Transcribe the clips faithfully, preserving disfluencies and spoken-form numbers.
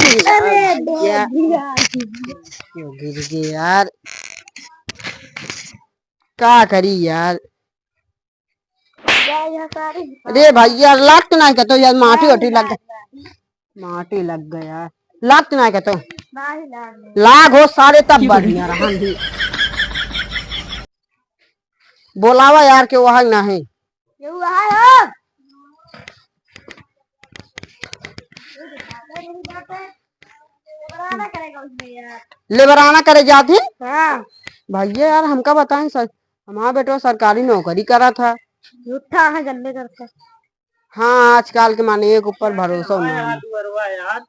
अरे, यार। दो गिरा। क्यों गिर गए यार? का करी यार? जा, यहाँ सारे अरे भैया, लाग तो नहीं कहतो यार, माटी वाटी लग गया। माटी लग गया, लाग तो नहीं कहतो। नहीं लाग। लाग हो सारे, तब बढ़िया रहन ही। बोलावा यार, के वहाँ नहीं। केहू आए हो? लेबराना करे जात ही? हाँ। भैया यार, हमका बताएं सर, हमारा बेटवा सरकारी नौकरी करा था। झूठा है, गंदे करता। हाँ, आजकल के माने एक ऊपर भरोसा ना है।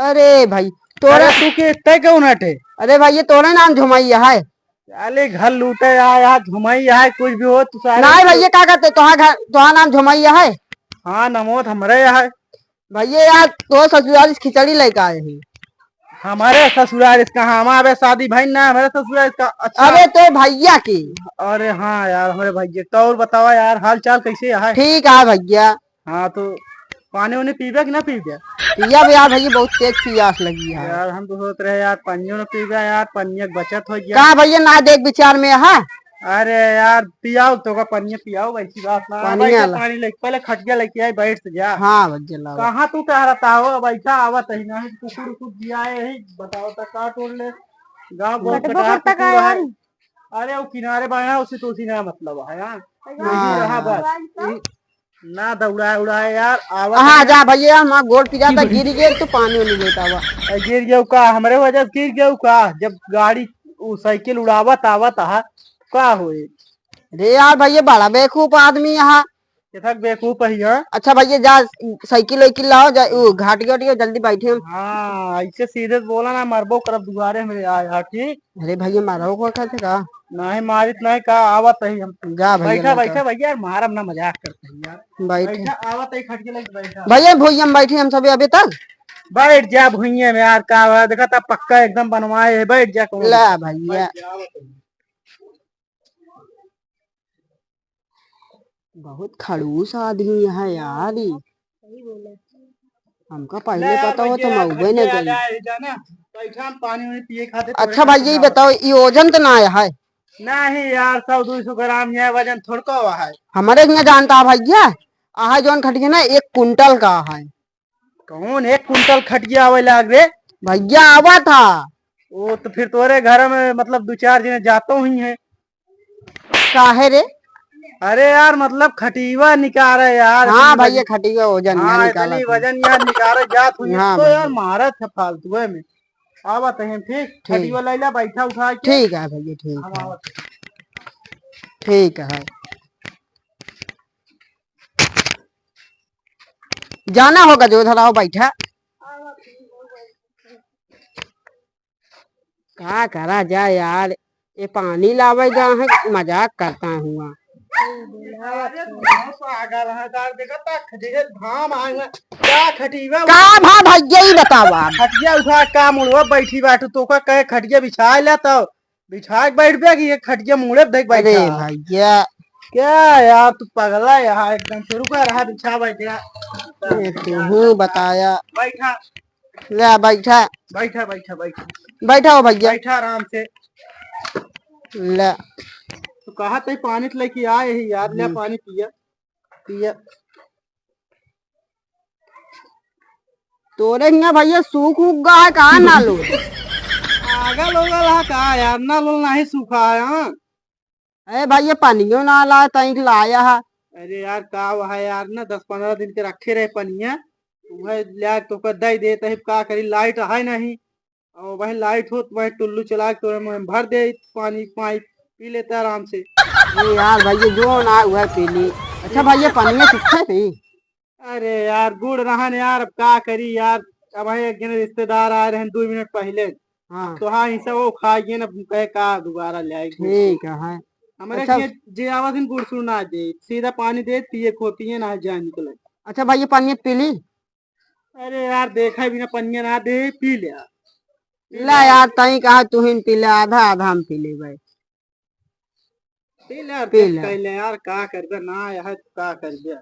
अरे भाई, तोरे अरे तू के इतने क्यों नटे? अरे भाई, ये तोरे नाम झुमैया है। साले घर लूटे आए, आज घुमाई आए, कुछ भी हो तो सारे नहीं भैया, का कहते, तोहार घर, तोहार नाम झुमैया है? हाँ, नमोद हमरे यहाँ है। भैया यार, तो ससुराल से खिचड़ी लेके आए हैं। हमारे ससुराल इसका, हाँ, हमारे शादी भाई ना, हमारे ससुराल इसका। अच्छा। अरे तो भैया की। अरे हाँ यार, हमारे भैया तो। और बतावा यार, हाल चाल कैसे है? ठीक है भैया। हाँ, तो पानी उनी पीबे कि ना पीबे? पिया भी यार भैया, बहुत तेज पियास लगी है। यार, हम तो सोच रहे यार, पनियो ना पीबे यार, पनिया के बचत हो गया। का भैया, ना देख विचार में है? अरे यार, पियाओ तो का, पनिया पियाओ, वैसी बात ना। पानी बैठा, आला। पानी लेके, पहले खटिया लेके आई, बैठ से जा। हाँ भैया, लावा। कहाँ तू टहरता हो? बैठा, आवत ही ना, कुकुर उकुर दिया है, यही बताओ तो का तोड़ ले। गाँव बहुत कटबो कटा करता का कुकुर है यार? अरे, वो किनारे बाया, उसे तो उसी ना मतलब है, हाँ। अच्छा। यही रहा बस। हाँ। यही ना दौड़ाए उड़ाए यार, आवत हाँ, है। जा भैया, हम गोड़ पिरात, गिर गए तो पानी उनी लेता हुआ। ए, गिर गयो का? हमरे वजह से गिर गयो का? जब गाड़ी, उ साइकिल उड़ावत आवत हा, का होए? अरे यार भैया, बड़ा बेवकूफ आदमी यहाँ। केथक बेवकूफ है यहाँ। अच्छा भैया, जा साइकिल वाइकिल लाओ, जा, उ घाट गयो, जल्दी बैठे हम। हाँ, ऐसे सीधे बोला ना, मरबो करब दुआरे में आए, हाँ, ठीक? अरे भैया, मारो को खाते का? नहीं, मारित नहीं का, आवत ही हम। जा भैया, बैठा, लेटा। बैठा भैया, यार, मारब ना, मजाक करते हैं यार। बैठ। बैठा, आवत ही खटिया लेके बैठा। भैया, भुइया में बैठे हम सभी अभी तक। बैठ जा भुइया में यार, का हुआ? देखा था पक्का एकदम बनवाए है, बैठ जा, कौन? ला भैया। बैठ जा, आवत ही। बहुत खड़ूस आदमी है यार ई। सही बोला। हमका पहले ले यार, पता हो तो बैठा यार, मउबे न खटिया करी। ले आए जाना। बैठा, हम पानी उनी पिए खातिर अच्छा थोड़े भाई, यही खातिर बताओ, ई ओजन तो ना आया है? नहीं यार, सौ दो सौ ग्राम ये वजन थोड़का हुआ है। हमारे हियाँ जानता है भैया, आहा जौन खटिया ना, एक कुंटल का है। कौन एक कुंटल खटिया आवे लाग रे? भैया आवा था। ओ, तो फिर तोरे घर में, मतलब, दो चार जने जातो ही हैं। काहे रे? अरे यार, मतलब, खटिया निकारे यार, हाँ इतनी भैया, वजन। खटिया वजन हाँ, यहाँ निकाला इतनी था। वजन यार निकारे जात हुई। हाँ तो भैया। यार, मारत है फालतू में। आवत है, ठीक? ठीक। खटिया ले ला, बैठा उठा के। ठीक है भैया, ठीक हम है। आवत हैं। ठीक है। जाना होगा जो उधर आओ बैठा। का करा जाए यार, ये पानी लावे जा है, मजाक करता हुआ। अरे तू पागल है यार, देखा ता खटिया घाम आएगा। क्या खटिया? का भा भैया ही बतावा। खटिया उठा का मुड़वा बैठी बाटू, तो का कहे खटिया बिछा ले तो बिछा के बैठ बे कि ये खटिया मुड़े देख बैठा। अरे भैया। क्या यार, तू पगला यहाँ एकदम से। रुका रहा, बिछा बैठ गया। ए, तू बताया। बैठा। ले बैठा। बैठा, बैठा, बैठा। बैठा हो भैया। बैठा आराम से। ले। तू कहा तई पानी तो लेके आए ही यार, ले हम्म। पानी पिया। पिया। तोरे हियाँ भैया सूख उग गा है का ना लो? पागल हो गल है का यार, ना लो नहीं सूखा है, हाँ? अरे भैया पनियो ना लाए, तई लाया है। अरे यार का हुआ है यार, ना दस पन्द्रह दिन के रखे रहे पनिया, वह ले तो कर दे देते हैं, का करी, लाइट है नहीं। और वहीं लाइट होत, वहीं टुल्लू चला के तोरे में भर दे पानी पाइप, पी लेता आराम से। अरे यार भैया, जो ना हुआ पी ली। अच्छा भैया, पनिया कितने थी? अरे यार, गुड़ रहन यार, अब का करी यार, अब है एक जन रिश्तेदार आए रहन दो मिनट पहले। हाँ। तो हाँ, हिस्सा वो खा गए ना, कहे का दोबारा ले आई गुड़। ठीक है। हमरे अच्छा। के जे आवत हिन गुड़ सुड़ ना दे, सीधा पानी दे, पिए को पिए ना जाए निकले। अच्छा भैया, पानी पी ली? अरे यार, देखा बिना पनिया ना दे, पी ले। ला यार, तई कहा तू ही पी ले, आधा आधा हम पी ले भाई। पी ले यार, पी ले। पी ले यार, का करबे ना, यह तो का करबे।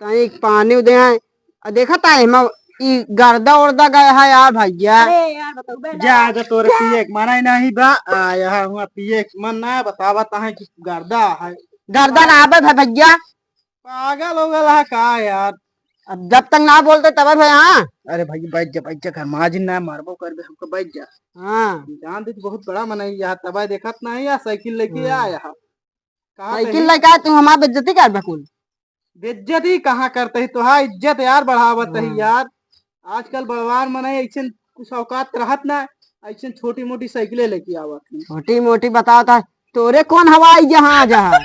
तई पानी दे आए, आ, देखत है, हम ई गर्दा उर्दा गया है यार भैया। अरे यार, बताओ बे ना। जा, जा, तोरे पिए के मना ही नहीं बा। आ, यहाँ हुआ पिए के मन ना, बतावत है कि गर्दा है। गर्दा ना आवे भाई भैया। पागल हो गया है का यार? अब जब तक ना बोलते तब भाई, हाँ। अरे भाई, बैठ जा, बैठ जा, घर माजिन ना मारबो करबे हमको, बैठ जा। हाँ। जान दे, बहुत बड़ा मनई यहाँ, तब देखत नहीं यार, साइकिल लेके हम्म। आया है। कहाँ साइकिल लेके आया, तू हमार बेइज्जती करबे कुल। बेइज्जती कहाँ करते ही, तोहार इज्जत यार बढ़ावत ही हाँ। यार। आजकल बड़वार मनई ऐसन कुछ औकात रहत ना, ऐसन छोटी मोटी साइकिलें लेके आवत हैं। छोटी मोटी बताओ ता, तोरे कौन हवाई जहाज है?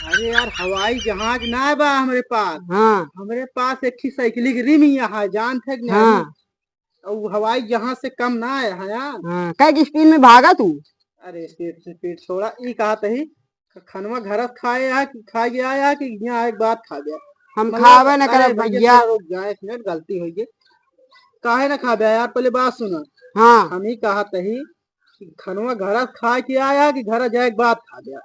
अरे यार, हवाई जहाज ना बा हमरे पास। हाँ। हमरे पास एक ही साइकिल की रिम ही है, जान थे कि नहीं? हाँ। और हवाई जहाज से कम ना है यार। हाँ, कै की स्पीड में भागा तू? अरे स्पीड, स्पीड छोड़ा, ई कहत ही, खनवा घर खाए या कि खा गया या कि यहाँ एक बात खा गया? हम मतलब, खावे न अरे करब भैया, भैया। थोड़ा रुक जा, एक मिनट, गलती हो गई। काहे ना खाबे यार, पहले बात सुना। हाँ। हम ही कहत ही कि खनवा घर खाए के आया कि घर जाए के बाद खा गया?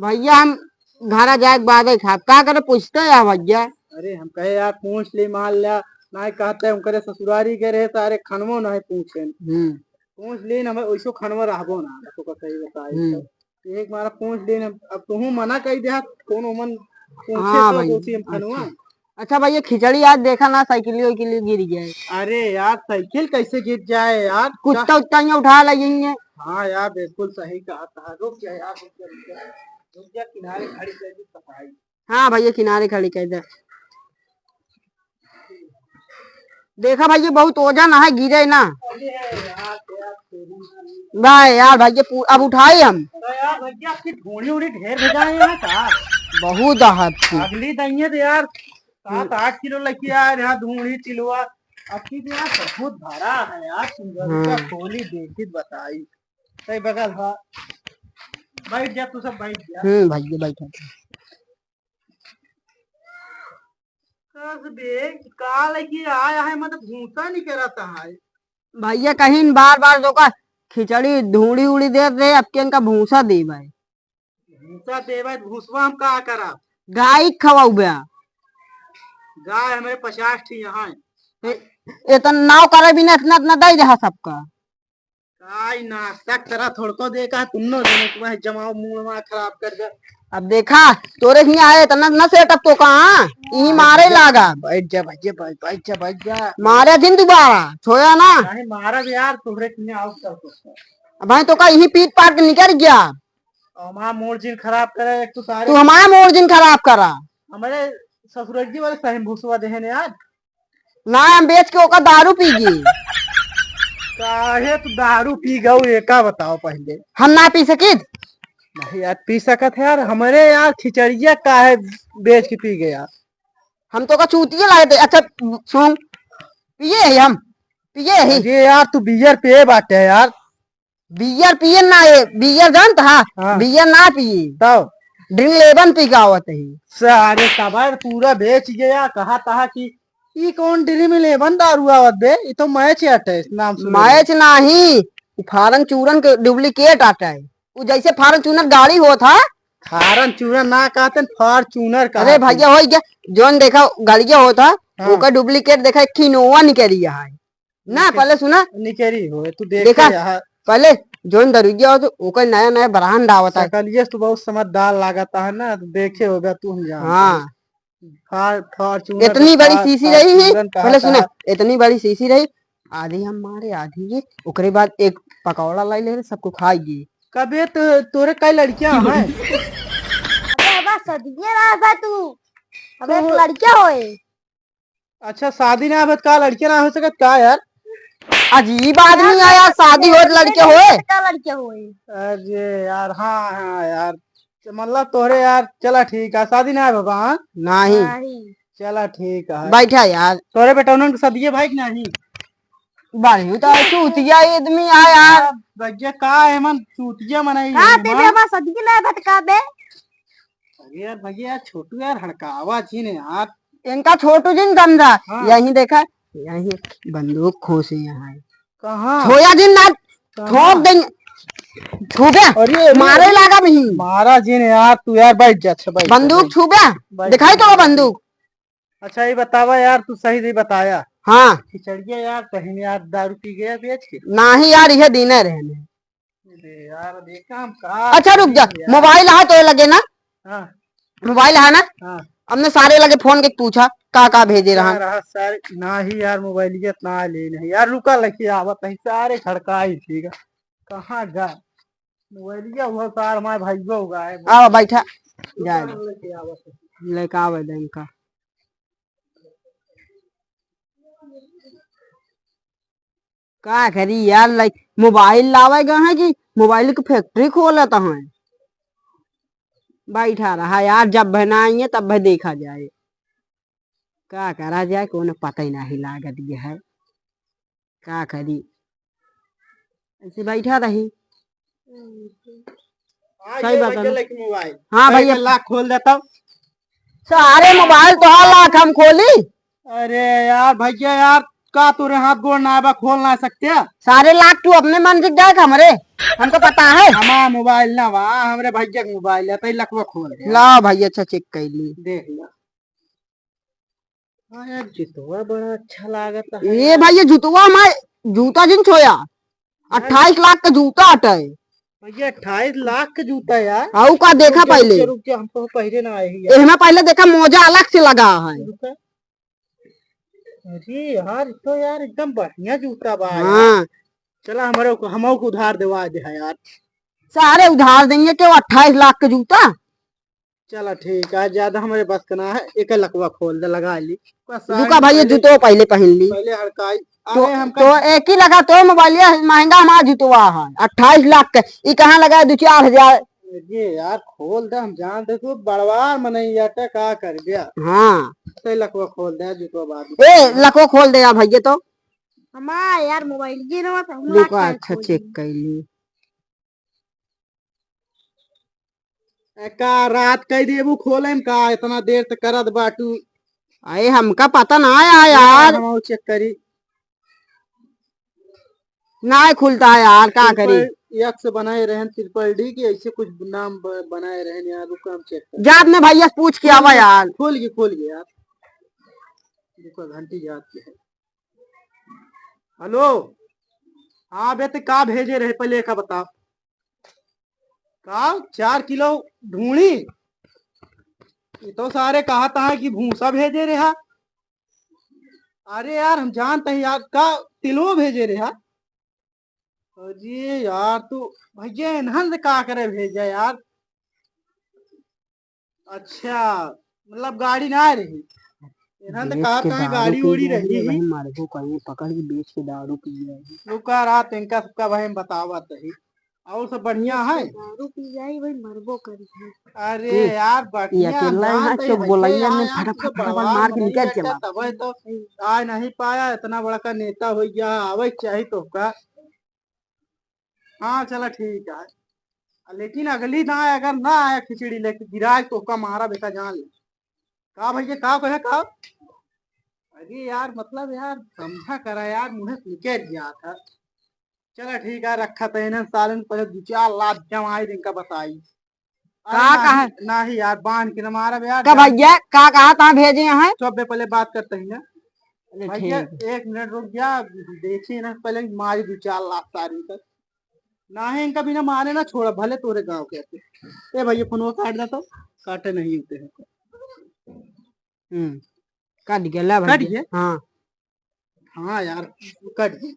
भैया, हम घर जाए के बाद ही खाब, का करे पूछते या भैया? अरे हम कहे यार पूछ ली, मान लिया, ना कहते उनकरे ससुरारी के रहे सारे खनवो नहीं पूछे। हम्म। पूछ ली ना, हमें वैसो खनवा रहबो ना, तो का सही बताई हम्म। तो। एक बार पूछ ली ना, अब तुहू मना कही दे, कौन मन पूछे हाँ तो भाई, होती हम खनवा। अच्छा। अच्छा भैया, खिचड़ी आज देखा ना, साइकिल वाइकिल गिर गया है। अरे यार, साइकिल कैसे गिर जाए यार? कुत्ता उत्ता यहाँ उठा लगेंगे। हाँ यार, बिल्कुल सही कहा था। रुक जा यार, रुक जा, रुक जा। रुक जा, किनारे खड़ी कर दे, सफाई। हाँ भैया, किनारे खड़ी कर दे। देखा भैया, बहुत वजन है, गिरे ना। अरे यार, यार, तेरी। वाह यार भैया, पू-, अब उठाई हम। अरे यार भैया, आपकी ढूंढी उड़ी ढेर हो जाए यहाँ का? बहुत आहत थी। अगली दइये तो यार, सात आठ किलो लेके आए रहा, धूड़ी, तिलवा। अबकी तो यार बहुत भरा है यार, सुंदर हाँ। का खोली देखी बताई। सही बगल है। बैठ जा, तू सब बैठ जा। हम्म, भैया बैठा। कस बे, का लेके आया है, मतलब भूसा नहीं करता है। भैया कहीं बार बार जो का खिचड़ी धूड़ी उड़ी देत रहे, अब के इनका भूसा देबे। भूसा देबे, भूसवा हम का करब? गाय खवाउबे। गाय हमारे पचास ठी यहाँ है। ए-, एतन नाव करे बिना इतना, इतना दे दे सबका। काई नाटक करा, थोड़को देखा, तुमनो जने तुम्हें जमाओ, मूड वहाँ खराब कर दे। अब देखा, तोरे हियाँ आए इतना न सेटअप तो कहाँ, यही मारे लागा। बैठ जा, बैठ जा, बैठ, बैठ जा, बैठ जा। मारे दिन दोबारा, छोया ना। नहीं मारा भी यार, तोहरे हियाँ आओ, चल तो। अब भाई तो का यही पीट पाट के निकल गया। हमारा मूड जिन खराब करे, एक तो सारे तू हमारा मूड जिन खराब करा। हमारे ससुरजी वाले सही भूसवा देहे ने यार। ना, हम बेच के ओका दारू पी गई। काहे तू दारू पी गऊ, ये का बताओ पहले? हम ना पी सकित। नहीं यार, पी सकत है यार, हमारे यार खिचड़िया काहे बेच के पी गया? हम तो का चूतिया लागे थे। अच्छा सुन, पिए ही हम, पिए ही। अरे यार, तू बियर पिए बाटे यार। बियर पिए ना, ये बियर जानत हा? हाँ। बियर ना पिए। तब? ड्रीम इलेवन पी के आवत ही। सारे कबर पूरा बेच गया, कहा था कि ई कौन ड्रीम इलेवन दारू आवत बे, ई तो मैच आटे नाम सुने। मैच नाही, उ फॉर्च्यूनर के डुप्लीकेट आटे। उ जैसे फॉर्च्यूनर गाड़ी होत हा। फॉर्च्यूनर ना कहते, फॉर्च्यूनर अरे कहते। भैया, होई गया, जौन देखा गाड़िया होत हा, हाँ। ओकर डुप्लीकेट देखा, एक ठे इनोवा निकली है। ना, निके-, पहले सुना। निकेरी हो, तू देखे देखा, यहाँ। पहले जौन दरुइया हो तो ओकर नया नया ब्रांड आवता है। सकलिए से तू बहुत समझदार लागता है ना, तो देखे होगा तू, हम जानते हाँ। हैं। फॉर-, फॉर्च्यूनर इतनी का बड़ी फॉर-, शीशी रही ही, फॉर्च्यूनर का पहले सुना, था। इतनी बड़ी शीशी रही, आधी हम मारे, आधी ये, ओकरे बाद एक पकौड़ा लाई ले, सबको खाई गई। कबे तो तोरे कई लड़कियां हैं? अबे, अबे, सदिये रहा था तू। अबे, एक तो लड़कियां होए। अच्छा, शादी ना होत का, लड़के ना हो सकत का यार? अजीब आदमी यार, आया, शादी होत लड़के होए। का लड़के होए? अरे यार, हाँ, हाँ यार, मतलब तोहरे यार, चला ठीक है, शादी ना होबा, हाँ? नहीं। नहीं। चला ठीक है। बैठा यार। तोरे बेटौनन के सदिये भाई कि नहीं? बारी तो चूतिया आदमी है यार। भैया का है मन चूतिया मनाई का है, तेरे माँ? हमार सदिये ना भटका बे। अरे यार भैया यार, छोटू यार, हड़कावा जी ने यार। इनका छोटू जी ने समझा। हाँ। यहीं देखा, यहीं बंदूक खोसे यहाँ है। कहाँ? छोया जी ना, कहाँ? ठोक देंगे। छूबे, अरे, अरे, मारे अरे। लागा नहीं। मारा जी ने यार, तू यार बैठ जा, अच्छा बैठ जा, बंदूक बैठ। छूबे, बैठ दिखाई जा, तो बैठ जा। बंदूक। अच्छा, ये बतावा यार, तू सही नहीं बताया। हाँ। खिचड़िया यार, कहीं यार दारू पी गया बेच के? नाही यार, ये दीने रहने। अरे यार, अब ये काम का अच्छा, रुक जा, यार। मोबाइल है तो ये लगे ना? हाँ। मोबाइल है ना? हाँ। हमने सारे लगे फोन के पूछा, का का भेजे रहा? यार, हाँ, सारे, नाही यार, मोबाइल ये इतना ले नहीं यार, रुका, लेके आवत है, सारे खड़का ही ठीक है। कहाँ गा? मोबाइलिया हुआ सार, हमारे भाइयों होगा है। आओ, बैठा। जाए। लेके आवत है। लेके आवे दे इनका। का करी यार, लाइक मोबाइल लावे गए हैं कि मोबाइल की फैक्ट्री खोलत हैं। बैठा रहा यार, जब भय ना आइए तब भय देखा जाए। का करा जाए, कोनो पता ही नाही लागत ये है। का करी, ऐसे बैठा रही। हाँ, सही ये बात है भैया ना? लेकिन मोबाइल। हाँ भाई, भैया। लाख खोल देता। सारे मोबाइल तो हाँ लाख हम खोली। अरे यार भैया यार, का तोरे हाथ गोड़ ना बा, खोल ना सकते? सारे लाख तू अपने मन से जाए हमरे, हमको पता है। हमार मोबाइल ना बा, हमरे भैया के मोबाइल है, तई लखवा खोल दे। ला भैया, अच्छा चेक कर ली। देख ला। हाँ यार, जुतवा बड़ा अच्छा लागत है ए यार। भाई, ये जुतवा हमारे जूता जिन छोया, अट्ठाईस लाख का जूता अटे। भैया, अट्ठाईस लाख का जूता यार। आऊ का देखा रुक जा, पहले। रुक जा, रुक जा, हम तो पहले ना आए ही यार। एहमा पहले देखा, मोजा अलग से लगा है। रुका। अरे यार, तो यार एकदम बढ़िया जूता बा यार। हाँ। चला, हमरे को, हमहू को उधार देवा दे है यार। सारे उधार देंगे, क्यों अट्ठाईस लाख का जूता? चला ठीक है, ज्यादा हमरे बस का ना है, एक लकवा खोल दे, लगा ली। बस रुका साड़ी भाई, ये पहले, जूतो पहले पहन ली। पहले हड़काई। तो, अरे हमका तो एक ही लगा, तो मोबाइल ये महंगा हमारा जूतवा है, अट्ठाईस लाख का। ई कहाँ लगा दो चार हजार? ये यार खोल दे, हम जान दे तू बड़वार मनई यार, का कर गया? हाँ। तो लकवा खोल दे, जूतवा बाद में। ए, लकवा खोल दे यार भैया तो। हमारा यार मोबाइल ये ना था, हम लुका लाख अच्छा खोल चेक ली। कर ली। ए, का रात कई देबू खोले में का? इतना देर तक करत बाटू। अरे हमका पता ना आया यार। हम चेक करी। ना खुलता है यार, का करी? ट्रिपल एक्स बनाए रहन, ट्रिपल डी की ऐसे कुछ नाम ब-, बनाए रहन यार, रुक हम चेक करी। जात में भैया से पूछ के आवा यार। खोल के, खोल के यार। रुको, घंटी जात के है। हेलो, हाँ बे, ते का भेजे रहे, पहले का बताओ। का चार किलो ढूंढी? ये तो सारे कहा था कि भूसा भेजे रहा। अरे यार, हम जानते हैं यार, का तिलवा भेजे रहा। अरे यार, तू भैया इन्हन से का करे भेजा यार? अच्छा, मतलब गाड़ी ना रही। इन्हन तो बेच कहा के था दारू गाड़ी पी उड़ी जाएंगे रही। भाई, मरबो कहीं पकड़ के बेच के दारू पी जाएंगे। रुका रहा, इनका सबका भाई हम बतावत ही। और सब बढ़िया है? दारू पी जाई भाई, मरबो करी। अरे ए, यार, ये बढ़िया अकेला है, चुप बोलैया में फटाफट फटाफट मार के निकल चला। तबे तो आ नहीं पाया, इतना बड़ा का नेता हो गया, आवे के चाही तो का। हाँ, चला ठीक है। लेकिन अगली दाएँ अगर ना आया खिचड़ी लेके, गिराए तो ओका मारा बेटा जान ले। का भैया, का कहे का? अरे यार, मतलब यार, समझा करा यार, मुँहे से निकल गया था। चला ठीक है, रखा था इन्हें सालन, पहले दो चार लात जमाई दिन का बताई। अरे का नहीं, कहा? नहीं यार, बांध के न मारा बे यार, का जान भैया, का कहा था भेजे हैं? तो अबे पहले बात करते ही ना। अरे भैया, ठीक। एक मिनट रुक जा, देखिए ना, पहले मारी दो चार लात सारी तक। ना है इनका बिना मारे ना छोड़ा, भले तोरे गाँव के आते। ए भैया, फोनवा काट दे तो, काटे नहीं होते हैं। हम्म, कट गया, ले कट भैया। गया? हाँ। हाँ यार, कट गया।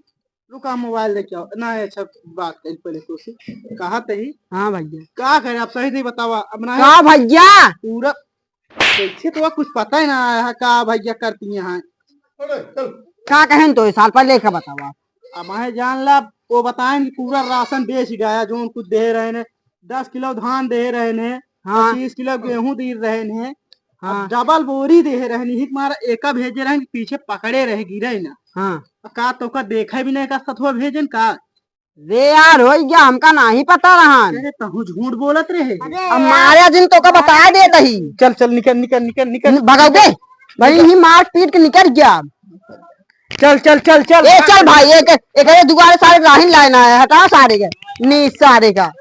रुका, मोबाइल लेके आओ। ना, अच्छा, बात कर पहले तो से। कहा तही? हाँ भैया। का करे, आप सही नहीं बतावा। अब ना का भैया? पूरा कैसे तो कुछ पता ही ना आया है, का भैया करती हैं। का कहें तो साल पहले का बतावा। अब हमें जान ला, वो बताएं कि पूरा राशन बेच गया, जो कुछ दे रहे ने, दस किलो धान दे रहे ने, हाँ। पच्चीस किलो गेहूं दे रहे ने, हाँ। अब डबल बोरी दे रहे ने, ही मारा एका भेजे रहे, पीछे पकड़े रहे, गिरे ना। हाँ। का तोका देखे भी नहीं का सथवा भेजन का? रे यार, होई गया, हमका नाही पता रहन। अरे, तहु झूठ बोलत रहे। अरे अब यार। मारे जिन तोका बता देत ही। चल, चल, निकल, निकल, निकल, निकल। भगाओ दे। भाई, निकल। ही मार पीट के निकल गया। चल, चल, चल, चल। ए, चल भाई, एक, एक, एक दुआरे सारे राहिन लाइन आया, हटा सारे के। नी सारे का।